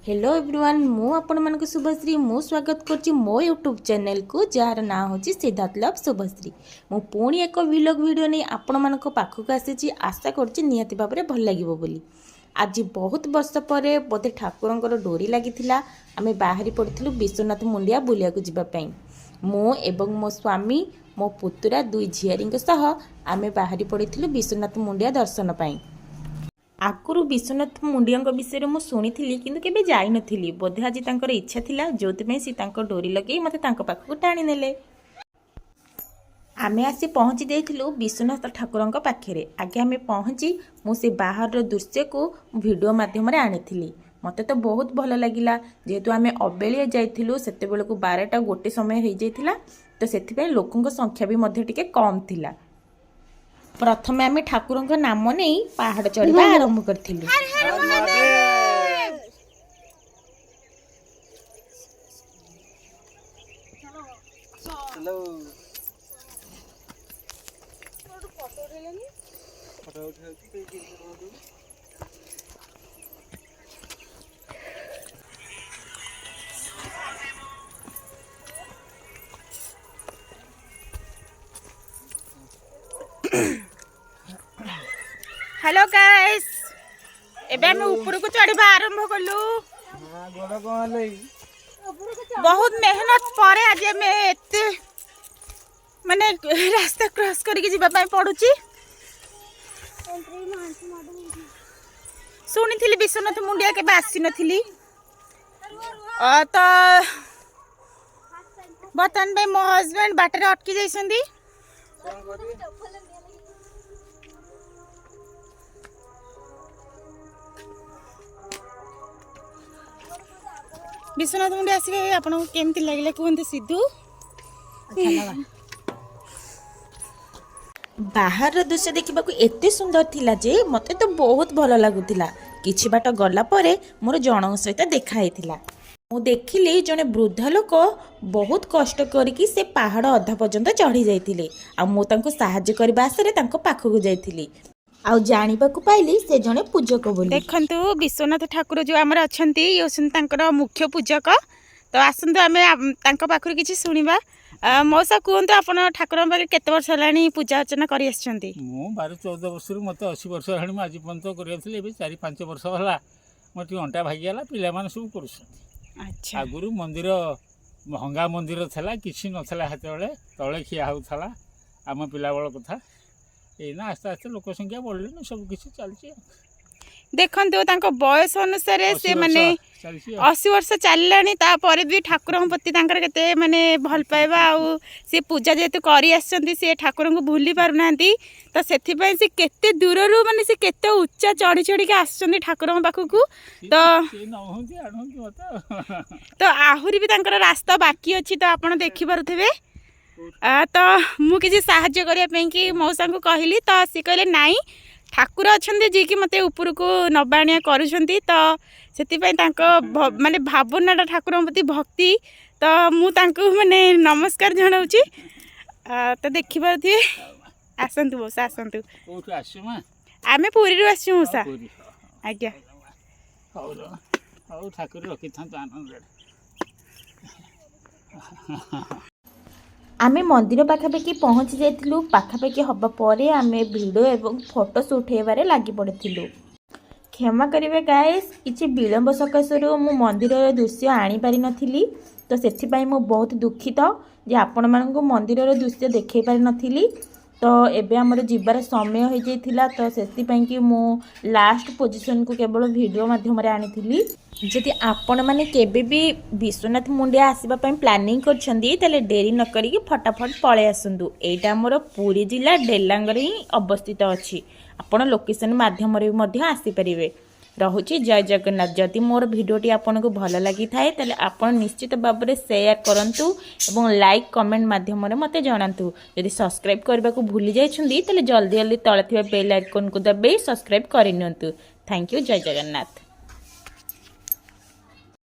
Hello everyone, ମୁଁ ଆପଣମାନଙ୍କୁ ଶୁଭଶ୍ରୀ। ମୁଁ ସ୍ୱାଗତ କରୁଛି ମୋ ୟୁଟ୍ୟୁବ୍ ଚ୍ୟାନେଲକୁ, ଯାହାର ନାଁ ହେଉଛି ସିଦ୍ଧାର୍ଥ ଲଭ୍ ଶୁଭଶ୍ରୀ। ମୁଁ ପୁଣି ଏକ ଭିଲଗ୍ ଭିଡ଼ିଓ ନେଇ ଆପଣମାନଙ୍କ ପାଖକୁ ଆସିଛି। ଆଶା କରୁଛି ନିହାତି ଭାବରେ ଭଲ ଲାଗିବ ବୋଲି। ଆଜି ବହୁତ ବର୍ଷ ପରେ ବୋଧେ ଠାକୁରଙ୍କର ଡୋରି ଲାଗିଥିଲା, ଆମେ ବାହାରି ପଡ଼ିଥିଲୁ ବିଶ୍ୱନାଥ ମୁଣ୍ଡିଆ ବୁଲିବାକୁ ଯିବା ପାଇଁ। ମୁଁ ଏବଂ ମୋ ସ୍ୱାମୀ, ମୋ ପୁତୁରା, ଦୁଇ ଝିଆରୀଙ୍କ ସହ ଆମେ ବାହାରି ପଡ଼ିଥିଲୁ ବିଶ୍ୱନାଥ ମୁଣ୍ଡିଆ ଦର୍ଶନ ପାଇଁ। ଆଗରୁ ବିଶ୍ୱନାଥ ମୁଣ୍ଡିଆଙ୍କ ବିଷୟରେ ମୁଁ ଶୁଣିଥିଲି, କିନ୍ତୁ କେବେ ଯାଇନଥିଲି। ବୋଧେ ଆଜି ତାଙ୍କର ଇଚ୍ଛା ଥିଲା, ଯେଉଁଥିପାଇଁ ସେ ତାଙ୍କ ଡୋରି ଲଗେଇ ମୋତେ ତାଙ୍କ ପାଖକୁ ଟାଣି ନେଲେ। ଆମେ ଆସି ପହଞ୍ଚି ଯାଇଥିଲୁ ବିଶ୍ୱନାଥ ଠାକୁରଙ୍କ ପାଖରେ। ଆଗେ ଆମେ ପହଞ୍ଚି ମୁଁ ସେ ବାହାରର ଦୃଶ୍ୟକୁ ଭିଡ଼ିଓ ମାଧ୍ୟମରେ ଆଣିଥିଲି। ମୋତେ ତ ବହୁତ ଭଲ ଲାଗିଲା। ଯେହେତୁ ଆମେ ଅବେଳିଆ ଯାଇଥିଲୁ, ସେତେବେଳକୁ 12ଟା 1 ସମୟ ହେଇଯାଇଥିଲା, ତ ସେଥିପାଇଁ ଲୋକଙ୍କ ସଂଖ୍ୟା ବି ମଧ୍ୟ ଟିକେ କମ୍ ଥିଲା। ପ୍ରଥମେ ଆମେ ଠାକୁରଙ୍କ ନାମ ନେଇ ପାହାଡ଼ ଚଢ଼ିବା ଆରମ୍ଭ କରିଥିଲୁ। ହ୍ୟାଲୋ, ଫଟୋ ଉଠାଉଛି। ହ୍ୟାଲୋ ଗାଇସ୍, ଏବେ ଆମେ ଉପରକୁ ଚଢ଼ିବା ଆରମ୍ଭ କଲୁ। ଗୋଡ଼ କଣ ହେଲା? ବହୁତ ମେହନତ ପରେ ଆଜି ଆମେ ଏତେ ମାନେ ରାସ୍ତା କ୍ରସ୍ କରିକି ଯିବା ପାଇଁ ପଡୁଛି। ଶୁଣିଥିଲି ବିଶ୍ୱନାଥ ମୁଣ୍ଡିଆ, କେବେ ଆସିନଥିଲି। ତ ବର୍ତ୍ତମାନ ପାଇଁ ମୋ ହଜବେଣ୍ଡ ବାଟରେ ଅଟକି ଯାଇଛନ୍ତି। କଣ କରିବି? ବିଶ୍ୱନାଥ ମୁଣ୍ଡିଆ ଆସିକି ଆପଣଙ୍କୁ କେମିତି ଲାଗିଲା କୁହନ୍ତୁ ସିଧୁ। ବାହାରର ଦୃଶ୍ୟ ଦେଖିବାକୁ ଏତେ ସୁନ୍ଦର ଥିଲା ଯେ ମୋତେ ତ ବହୁତ ଭଲ ଲାଗୁଥିଲା। କିଛି ବାଟ ଗଲା ପରେ ମୋର ଜଣଙ୍କ ସହିତ ଦେଖା ହେଇଥିଲା। ମୁଁ ଦେଖିଲି ଜଣେ ବୃଦ୍ଧ ଲୋକ ବହୁତ କଷ୍ଟ କରିକି ସେ ପାହାଡ଼ ଅଧା ପର୍ଯ୍ୟନ୍ତ ଚଢ଼ି ଯାଇଥିଲେ। ଆଉ ମୁଁ ତାଙ୍କୁ ସାହାଯ୍ୟ କରିବା ଆଶାରେ ତାଙ୍କ ପାଖକୁ ଯାଇଥିଲି ଆଉ ଜାଣିବାକୁ ପାଇଲି ସେ ଜଣେ ପୂଜକ ବୋଲି। ଦେଖନ୍ତୁ, ବିଶ୍ୱନାଥ ଠାକୁର ଯେଉଁ ଆମର ଅଛନ୍ତି, ଇଏ ହେଉଛନ୍ତି ତାଙ୍କର ମୁଖ୍ୟ ପୂଜକ। ତ ଆସନ୍ତୁ ଆମେ ତାଙ୍କ ପାଖରୁ କିଛି ଶୁଣିବା। ମଉସା, କୁହନ୍ତୁ, ଆପଣ ଠାକୁରଙ୍କ ପାଖରେ କେତେ ବର୍ଷ ହେଲାଣି ପୂଜା ଅର୍ଚ୍ଚନା କରି ଆସିଛନ୍ତି? ମୁଁ 12-14 ବର୍ଷରୁ, ମୋତେ 80 ବର୍ଷ ହେଲାଣି, ମୁଁ ଆଜି ପର୍ଯ୍ୟନ୍ତ କରିଆସିଲି। ଏବେ 4-5 ବର୍ଷ ହେଲା ମୋର ଟିକେ ଅଣ୍ଟା ଭାଙ୍ଗିଗଲା, ପିଲାମାନେ ସବୁ କରୁଛନ୍ତି। ଆଗରୁ ମନ୍ଦିର ଭଙ୍ଗା ମନ୍ଦିର ଥିଲା, କିଛି ନଥିଲା ସେତେବେଳେ, ତଳେ ଖିଆ ହେଉଥିଲା, ଆମ ପିଲାବେଳ କଥା। ଏଇନା ଆସ୍ତେ ଆସ୍ତେ ଲୋକ ସଂଖ୍ୟା ବଢ଼ିଲେଣି, ସବୁ କିଛି ଚାଲିଛି ଆଉ। ଦେଖନ୍ତୁ, ତାଙ୍କ ବୟସ ଅନୁସାରେ 80 ସେ ମାନେ ବର୍ଷ ଚାଲିଛି ଆଉ। 80 ବର୍ଷ ଚାଲିଲାଣି, ତାପରେ ବି ଠାକୁରଙ୍କ ପ୍ରତି ତାଙ୍କର କେତେ ମାନେ ଭଲ ପାଇବା। ଆଉ ସେ ପୂଜା ଯେହେତୁ କରି ଆସିଛନ୍ତି, ସେ ଠାକୁରଙ୍କୁ ଭୁଲି ପାରୁନାହାନ୍ତି। ତ ସେଥିପାଇଁ ସେ କେତେ ଦୂରରୁ, ମାନେ ସେ କେତେ ଉଚ୍ଚା ଚଢ଼ି ଚଢ଼ିକି ଆସୁଛନ୍ତି ଠାକୁରଙ୍କ ପାଖକୁ। ତ ସିଏ ନହୁନ୍ତି ଆଣନ୍ତି ମୋତେ ଆଉ। ତ ଆହୁରି ବି ତାଙ୍କର ରାସ୍ତା ବାକି ଅଛି, ତ ଆପଣ ଦେଖିପାରୁଥିବେ। ତ ମୁଁ କିଛି ସାହାଯ୍ୟ କରିବା ପାଇଁକି ମଉସାଙ୍କୁ କହିଲି, ତ ସେ କହିଲେ, ନାଇଁ, ଠାକୁର ଅଛନ୍ତି ଯିଏକି ମୋତେ ଉପରକୁ ନବା ଆଣିବା କରୁଛନ୍ତି। ତ ସେଥିପାଇଁ ତାଙ୍କ ମାନେ ଭାବନାଟା ଠାକୁରଙ୍କ ପ୍ରତି ଭକ୍ତି, ତ ମୁଁ ତାଙ୍କୁ ମାନେ ନମସ୍କାର ଜଣାଉଛି। ତ ଦେଖିପାରୁଥିବେ। ଆସନ୍ତୁ ମଉସା, ଆସନ୍ତୁ। କୋଉଠୁ ଆସିଛୁ ମା? ଆମେ ପୁରୀରୁ ଆସିଛୁ ମଉସା। ପୁରୀ। ଆଜ୍ଞା। ହଉ ହଉ, ଠାକୁର ରଖିଥାନ୍ତୁ ଆନନ୍ଦରେ। ଆମେ ମନ୍ଦିର ପାଖାପାଖି ପହଞ୍ଚି ଯାଇଥିଲୁ। ପାଖାପାଖି ହେବା ପରେ ଆମେ ଭିଡ଼ିଓ ଏବଂ ଫଟୋ ଉଠାଇବାରେ ଲାଗି ପଡ଼ିଥିଲୁ। କ୍ଷମା କରିବେ ଗାଇସ୍, କିଛି ବିଳମ୍ବ ସକାଶରୁ ମୁଁ ମନ୍ଦିରର ଦୃଶ୍ୟ ଆଣିପାରିନଥିଲି। ତ ସେଥିପାଇଁ ମୁଁ ବହୁତ ଦୁଃଖିତ ଯେ ଆପଣମାନଙ୍କୁ ମନ୍ଦିରର ଦୃଶ୍ୟ ଦେଖାଇ ପାରିନଥିଲି। ତ ଏବେ ଆମର ଯିବାର ସମୟ ହେଇଯାଇଥିଲା, ତ ସେଥିପାଇଁକି ମୁଁ ଲାଷ୍ଟ ପୋଜିସନକୁ କେବଳ ଭିଡ଼ିଓ ମାଧ୍ୟମରେ ଆଣିଥିଲି। ଯଦି ଆପଣମାନେ କେବେ ବି ବିଶ୍ୱନାଥ ମୁଣ୍ଡିଆ ଆସିବା ପାଇଁ ପ୍ଲାନିଂ କରିଛନ୍ତି, ତାହେଲେ ଡେରି ନ କରିକି ଫଟାଫଟ ପଳେଇ ଆସନ୍ତୁ। ଏଇଟା ଆମର ପୁରୀ ଜିଲ୍ଲା ଡେଲାଙ୍ଗରେ ହିଁ ଅବସ୍ଥିତ ଅଛି। ଆପଣ ଲୋକେସନ୍ ମାଧ୍ୟମରେ ବି ମଧ୍ୟ ଆସିପାରିବେ। ରହୁଛି, ଜୟ ଜଗନ୍ନାଥ। ଯଦି ମୋର ଭିଡ଼ିଓଟି ଆପଣଙ୍କୁ ଭଲ ଲାଗିଥାଏ, ତାହେଲେ ଆପଣ ନିଶ୍ଚିତ ଭାବରେ ସେୟାର କରନ୍ତୁ ଏବଂ ଲାଇକ୍ କମେଣ୍ଟ ମାଧ୍ୟମରେ ମୋତେ ଜଣାନ୍ତୁ। ଯଦି ସବସ୍କ୍ରାଇବ୍ କରିବାକୁ ଭୁଲି ଯାଇଛନ୍ତି, ତାହେଲେ ଜଲ୍ଦି ଜଲ୍ଦି ତଳେ ଥିବା ବେଲ୍ ଆଇକନ୍କୁ ଦବାଇ ସବସ୍କ୍ରାଇବ୍ କରିନିଅନ୍ତୁ। Thank you, Jay Jagannath.